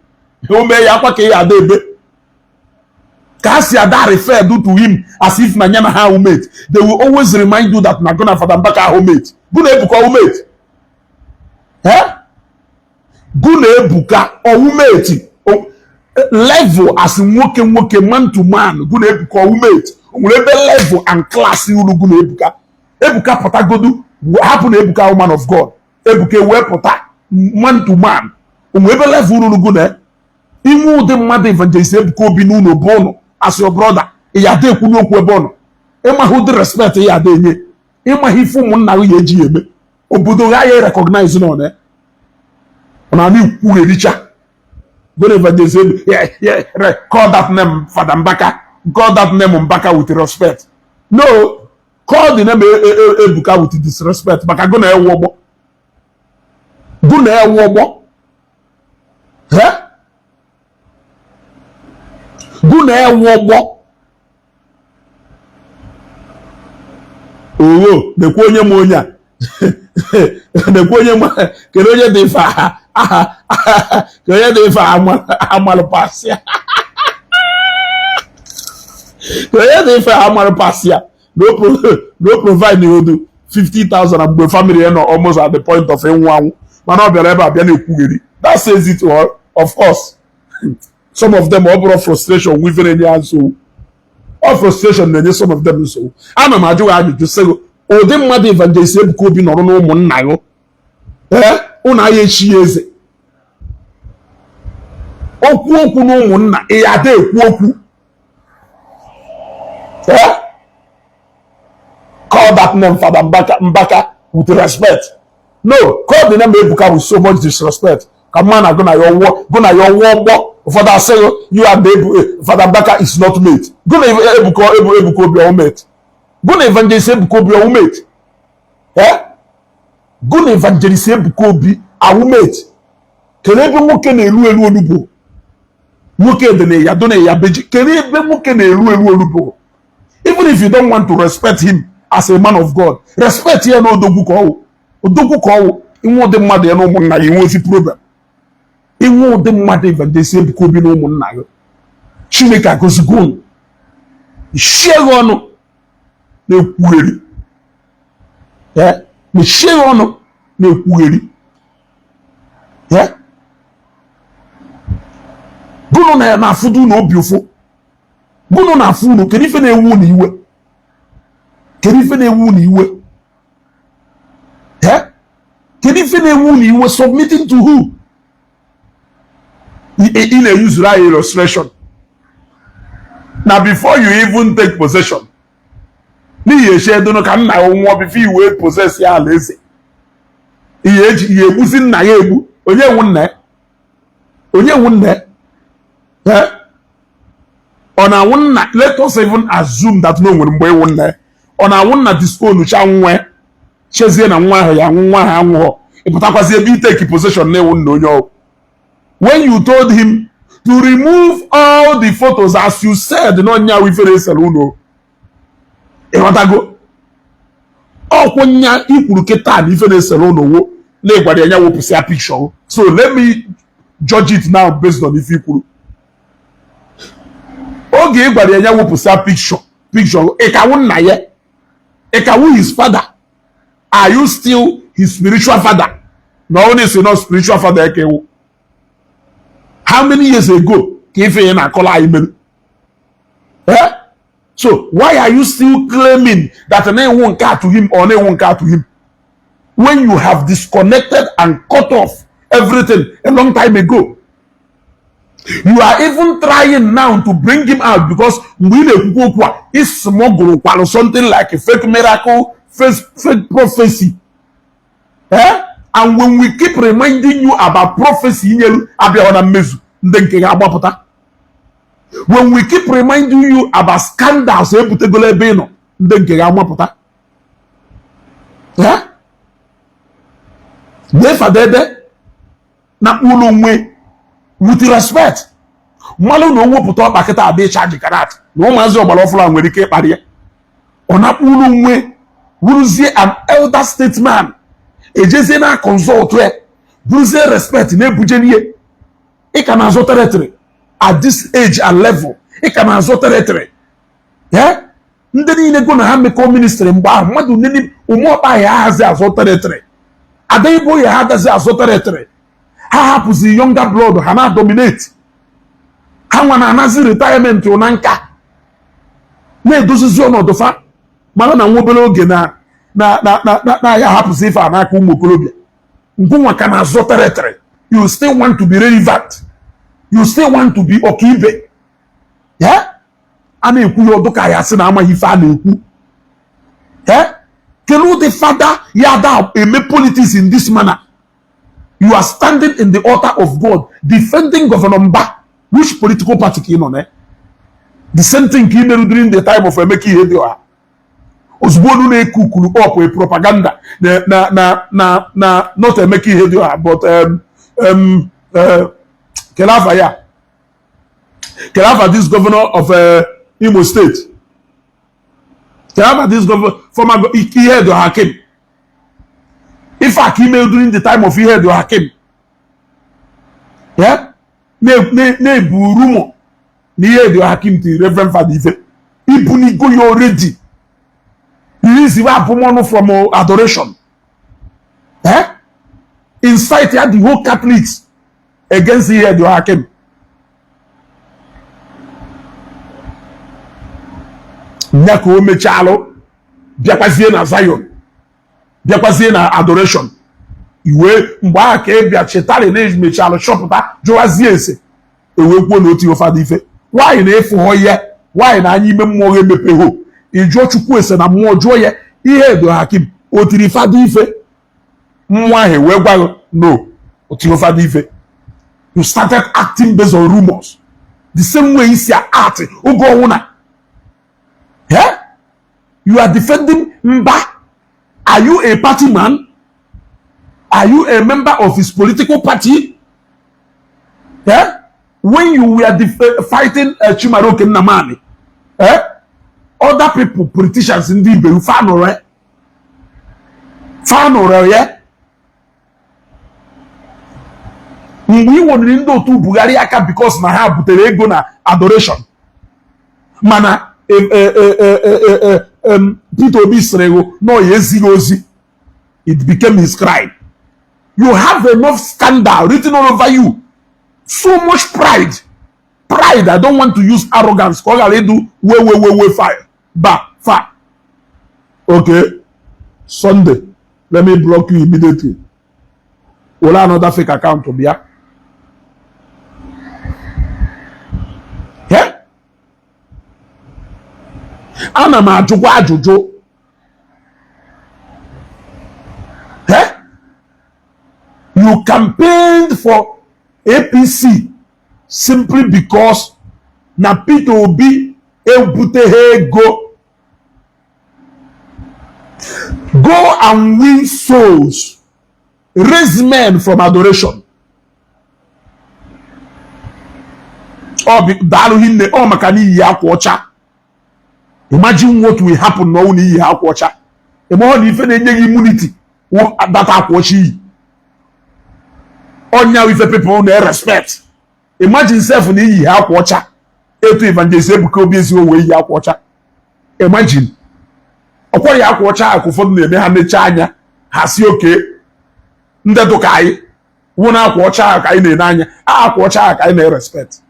O mee ya akwa ka ị ada ebe. Ka a si ada refer to him as if na ya na ha mate. They will always remind you that na gụ na Fada Mbaka ahụ mate. Gụ na Ebuka mate. Eh? Gụ na Ebuka ọwụ mate. Level as nwoke nwoke, man to man, gụ na Ebuka ọwụ mate. O nwere ebe level and class uru gụ na Ebuka. Ebuka pụtagodu, hapụ na Ebuka man of God. Ebuka wee pụta man to man. O nwere ebe level uru gụ na inwe ụdị mmadụ Evangelist Ebuka Obi n'ụlọ bụ ụnụ as your brother, ị ya ada ekwu n'okwu ebe ọ nọ. Ịmaghị ụdị respect ị ya ada enye, ịmaghị ife ụmụnna gị ya eji eme obodo ha ya recognize nọ na ọ na-ana ikwughericha. Go Evangelist Ebu, call that name Fada Mbaka, call that name Mbaka with respect. No, call the name Ebuka with disrespect, maka gụ na ewu ọgbọ, gụ na ewu ọgbọ, gụ na ewu ọgbọ. Owo nekwe onye ma onye a, nekwe onye ma kedu onye dị ife aha aha, kedu onye dị ife amalụ pasịa, kedu onye dị ife amalụ pasịa. No provide odu 50,000 mgbe family ya nọ almost at the point of ịnwụ anwụ, mana ọ bịara ebe a bịa na-ekwugheri. That says it all. Of course, some of them, ọ bụrụ frustration wifere enye ha nsogbu, ọ frustration na-enye some of them nsogbu. Ana m ajụ ha ajụjụ sị gị, ụdị mmadụ Evangelist Ebuka Obi nọrọ na ụmụnna gị, ee, ụnụ agha echi ya eze okwu okwu na ụmụnna ị ya ada ekwu okwu. Call that name Fada Mbaka, Mbaka with respect. No, call the name Ebuka with so much disrespect. Ka mma na gụ na ya ọwụọ, gụ na ya ọwụọ ọgbọ. Ụfọdụ asịghị you and Fada Mbaka is not mate. Gụ na Ebuka Ebuka Obi ọwụ mate. Gụ na Evangelist Ebuka Obi ọwụ mate. Eh? Gụ na Evangelist Ebuka Obi awụ mate. Kedu ebe nwoke na-eru eru olugbo? Nwoke dị na ya do na ya beji. Kedu ebe nwoke na-eru eru olugbo? Even if you don't want to respect him as a man of God, respect ya na odogwu ka ọwụ. Odogwu ka ọwụ. Inwe ụdị mmadụ ya na ụmụnna ya inwe ozi problem. Inwe ụdị mmadụ Evangelist Ebuka Obi na ụmụnna ya, Chineke agọzigo unu. Shie gị ọnụ na-ekwugheri. Mechie gị ọnụ na-ekwugheri. Gụnụ na na-afụdo unu obi ụfụ. Gụnụ na-afụ unu, kedu ife na-ewu unu iwe? Kedu ife na-ewu unu iwe? Kedu ife na-ewu unu iwe? Submitting to who? Ị na-eyuzuru anyị illustration na before you even take possession, n'ihi echi edono ka nna ya nwụọ before you wee possess ya alaeze. Ihe eji ihe egbuzi nna ya egbu. Onye nwu nna ya? Onye nwu nna ya? Ọ na-anwụ nna? Let us even assume that no nwere mgbe ịwụ nna ya. Ọ na-anwụ nna disown cha nwa ya, chezie na nwa ahụ ya anwụ, nwa ahụ anwụghọ, ịpụtakwazi ebe iteki possession na-ewu nna onye ọwụ. When you told him to remove all the photos, as you said, na onye ahụ ifere esere unu, ịghọtago ọkwụ nya ikwuru kịta na ife na-esere unu wo na ịgwara ya nya wepụsịa picture. So let me judge it now based on ife ikwuru. Oge ị gwara ya nya wepụsịa picture, ịkawu nna ya, ịkawu his father? Are you still his spiritual father? Na ọ na-esi not spiritual father ekewu. How many years ago ka ife ya na-akọla anyị mere? Eh? So why are you still claiming that na-enwu nke a to him or na-enwu nke a to him? When you have disconnected and cut off everything a long time ago, you are even trying now to bring him out, because mgbe ị na-ekwukwa okwu a, ismuggle kwalụ something like a fake miracle, fake prophecy, eh? And when we keep reminding you about prophecy inyelu abịaghị na mmezu, ndị nke ga-agbapụta. When we keep reminding you about scandals ebutegolo ebe ị nọ, ndị nke ga-agbapụta. Eh? Lee na ụlọ onwe with respect, mmalụ na o wepụta ọkpa kịta abịa ịchaji karat na ụmụazị ọgbara ọfụla nwere ike ịkparị ya. Ọ nakpụ ụlọ onwe, wụrụzie an elder statesman, ejezie na consult ya, bụrụzie respect na-ebuje n'ihe. Ị ka na-azụ territory at this age and level. Ị ka na-azụ territory. Ndị niile go na ha mekọ ministry mgbe ahụ, mmadụ nene ụmụọkpa ya ahazi azụ territory, adịghị ya, ha agazi azụ territory. Ha hapụzi younger blood ha na-dominate. Ha nwa na-anazi retirement na nka, na-edozizi ọnọdụ fa, mara na nwa obere oge na na na na na ya hapụzi ife a n'aka ụmụ okorobịa. Ngụnwa ka na-azụ territory. You still want to be relevant, you still want to be ọkaibe ya. A na-ekwu ya ọdụ ka ya sị na amaghị ife a na-ekwu. Kedu ụdị fada ya da eme politics in this manner? You are standing in the altar of God defending Governor Mba. Which political party ka ị nọ na? The same thing ka ị mere during the time of Emeka Ihedioha. Ozugbo olu na-ekukuru up a propaganda na na na na na not Emeka Ihedioha, but kelafa ya, kelafa this governor of Imo State, kelafa this governor, former Ihedioha Hakim. Ife a ka ime during the time of Ihedioha Hakim, yeah? Na-ebu rumour na Ihedioha Hakim tiri Reverend Father ife ibunigo ya already, release abụmọnụ from adoration, eh? Incite ya the whole Catholics against Ihedioha Hakim. Nya ka o mechalụ bịakwazie na Zion, bịakwazie na adoration iwe. Mgbe ahụ ka ị bịa chetari na emechalụ chọpụta, jụwazie ese, ewee kwuo na otu ụfọdụ ife nwaanyị na-efu ya, nwaanyị na anya ime mmụọ ga emepeho. Ịjụọ Chukwu ese na mmụọ, jụọ ya Ihedioha Hakim o tiri fada ife, mmụọ ahụ wee gwa gị no, o tiri fada ife. You started acting based on rumors, the same way isi act oge ọnwụna. You are defending Mba. Are you a party man? Are you a member of his political party? Yeah? When you were fighting Chimaroke Nnamani, eh? Other people, politicians ndị ibe fanụrụ ya. Mgbe ị woniri ndị otu Buhari aka because na ha butere ego na adoration, mana Peter Obi sịrị gị na ọ ya ezighị ozi, it became his crime. You have enough scandal written all over you, so much pride. I don't want to use arrogance ka ọ ghara ịdụ wee wee wee wee fire ba fa. Okay, Sunday, let me block you immediately. Were another fake account bịa. Ana m ajụkwa ajụjụ. You campaigned for APC simply because na Peter Obi ebuteghị ego. Go and win souls, raise men from adoration. Ọ bụ daalụ hinne ọ maka na iyi akwa ọcha. Imagine what will happen na ọnwụ na iyi akwa ọcha. Ịma na ife na-enye gị immunity data akwa ọcha iyi. Ọnya ife people na respect. Imagine self na iyi akwa ọcha etu Evangelist Ebuka Obi ezigbo wee yi akwa ọcha. Imagine ọkwọrọ ya akwa ọcha ka ụfọdụ na-eme ha mechaa anya ha si oke ndị dụka anyị wụ na akwa ọcha ka anyị na-ene anya, akwa ọcha ka anyị na-respect.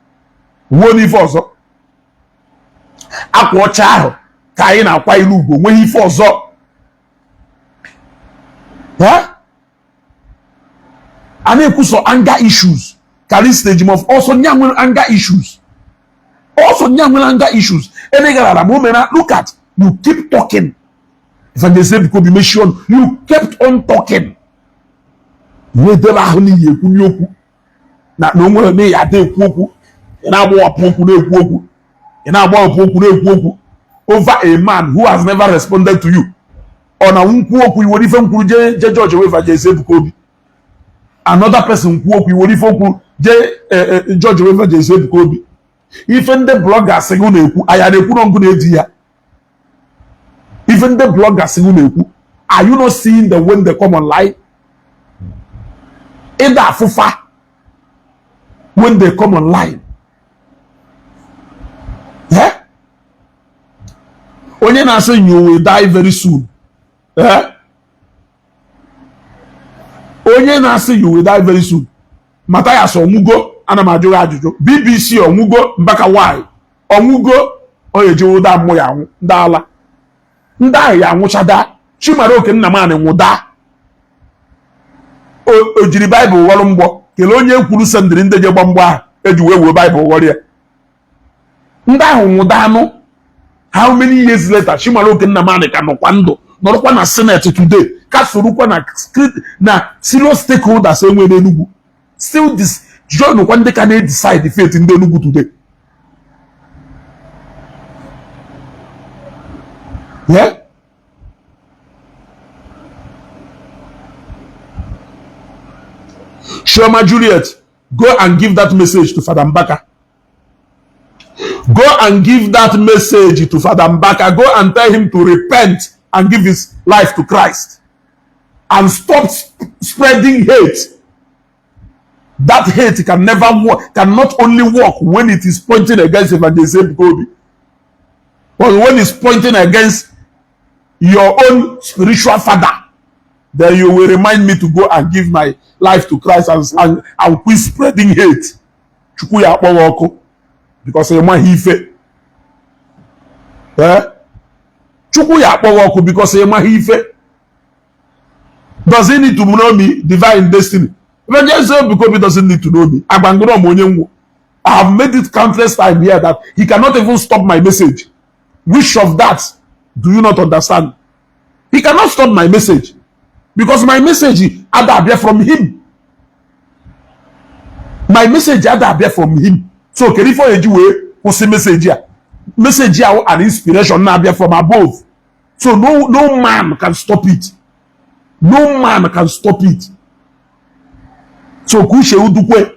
Wuo n'ife ọzọ, akwa ọcha ahụ ka anyị na-akwa ilu ugwu, nweghị ife ọzọ. Eh? A na-ekwusọ anger issues. Calista Ejimofor also nya nwere anger issues. Also nya nwere anger issues. Emegarara ma o mere, look at you, keep talking. Evangelist Ebuka Obi, mechie ọnụ. You kept on talking. Wee debe ahụ n'ihi ekwunye okwu na onwere na ya ada ekwu okwu. Ị na-agbawapụ okwu, na-ekwu okwu, ị na-agbawapụ okwu, na-ekwu okwu over a man who has never responded to you. Ọ na nkwu okwu, iwere ife nkwuru jee jee judge away Evangelist Ebuka Obi. Another person kwuo okwu, iwere ife okwu jee judge away Evangelist Ebuka Obi. Ife ndị bloggers gị na-ekwu, anya na-ekwu na ngụ na-edi ya. Ife ndị bloggers gị na-ekwu, are you not seeing them when they come online? Ịda afụfa when they come online. Eh? Onye na-asị you will die very soon. Eh? Onye na-asị you will die very soon. Mathias, ọnwụgo? Ana m ajụ gị ajụjụ. BBC, ọnwụgo? Mbaka why ọnwụgo? Ọ eji ụda mmụ ya anwụ. Ndị ala ndị ahụ ya anwụchada. Chimaroke Nnamani nwụda, o jiri baịbụl ghọrọ mgbọ. Kelee onye kwuru sendịrị ndị je gba mgbọ ahụ eji wee wee baịbụl ghọrọ ya. Ndị ahụ nwụda anụ. How many years later, Chimaroke Nnamani ka nọkwa ndụ, nọrọkwa na senate today, ka sorokwa na serious stakeholders enwe n'Enugu, still this join kwa ndị ka na-decide fate ndị Enugu today. Yeah? Chioma Juliet, go and give that message to Father Mbaka. Go and give that message to Father Mbaka. Go and tell him to repent and give his life to Christ and stop spreading hate. That hate can never work, cannot only work when it is pointing against Evangelist Ebuka Obi. But when it's pointing against your own spiritual father, then you will remind me to go and give my life to Christ and quit spreading hate. Chukwu ya akpọ gị ọkụ because ị maghị ife. Eh? Chukwu ya akpọ gị ọkụ because ị maghị ife. Does he need to know me? Divine Destiny. Evangelist Ebuka Obi doesn't need to know me. Agbangoro m onye nwu. I have made it countless times here that he cannot even stop my message. Which of that do you not understand? He cannot stop my message because my message ada abịa from him. My message ada abịa from him. So kedu ife ọ eji wee kwụsị message a? Message a an inspiration na-abịa from above. So no man can stop it. No man can stop it. So ka uche udukwe.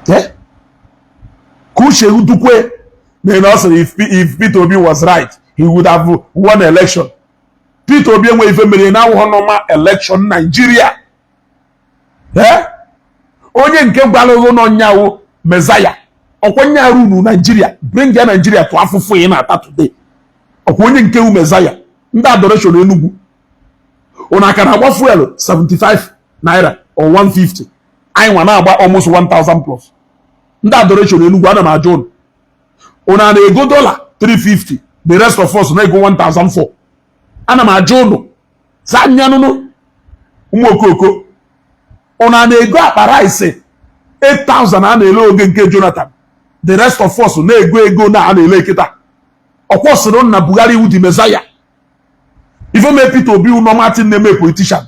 Eh? Ka uche udukwe na ọ sịrị if Peter Obi was right, he would have won election. Peter Obi enweghị ife mere na awụghọ normal election Nigeria. Eh? Onye nke gwara nọ nyawo Messiah, ọkwa nya runu Nigeria, bring ya Nigeria to afụfụ ị na-ata today. Ọkwa onye nke wu Messiah, ndị adoration Enugu, ụnụ aka na-agba fuel 75 naira or 150, anyị nwa na-agba almost 1000 plus. Ndị adoration Enugu, ana m ajụ ụnụ, ụnụ a na-ego dollar 350, the rest of us na-ego 1004? Ana m ajụ ụnụ, zaa nyanụnụ, ụmụ okoko, ụnụ a na-ego akpa rice 8000 a na-ele oge nke Jonathan, the rest of us na-ego ego na a na-ele kịta? Ọkwa sịrị na Buhari wu the Messiah. Ife mee Peter Obi normal thing na-eme politician.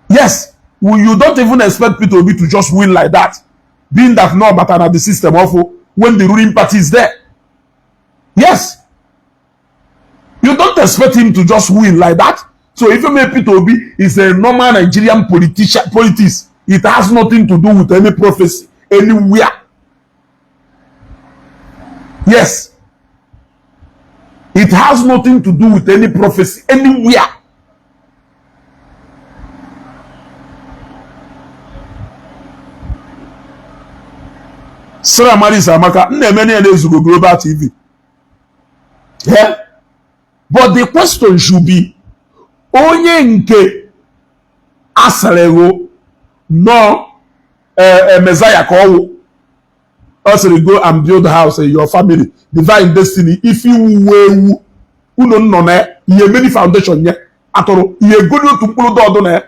Yes, you don't even expect Peter Obi to just win like that, being that no bata na the system of when the ruling party is there. Yes, you don't expect him to just win like that. So ife mee Peter Obi is a normal Nigerian politician, politics. It has nothing to do with any prophecy anywhere. Yes, it has nothing to do with any prophecy anywhere. Sarah Maris Amaka, m na-eme na ezugo Global TV. Yeah? But the question should be, onye nke asịrịghị nọ Messiah ka ọwụ Ọ sịrị, "Go and build house in your family." Divine Destiny, ife iwu ewu unu nọ na ihe many foundation nye atụrụ ihe egodi otu mkpụrụ dọdụ na ya.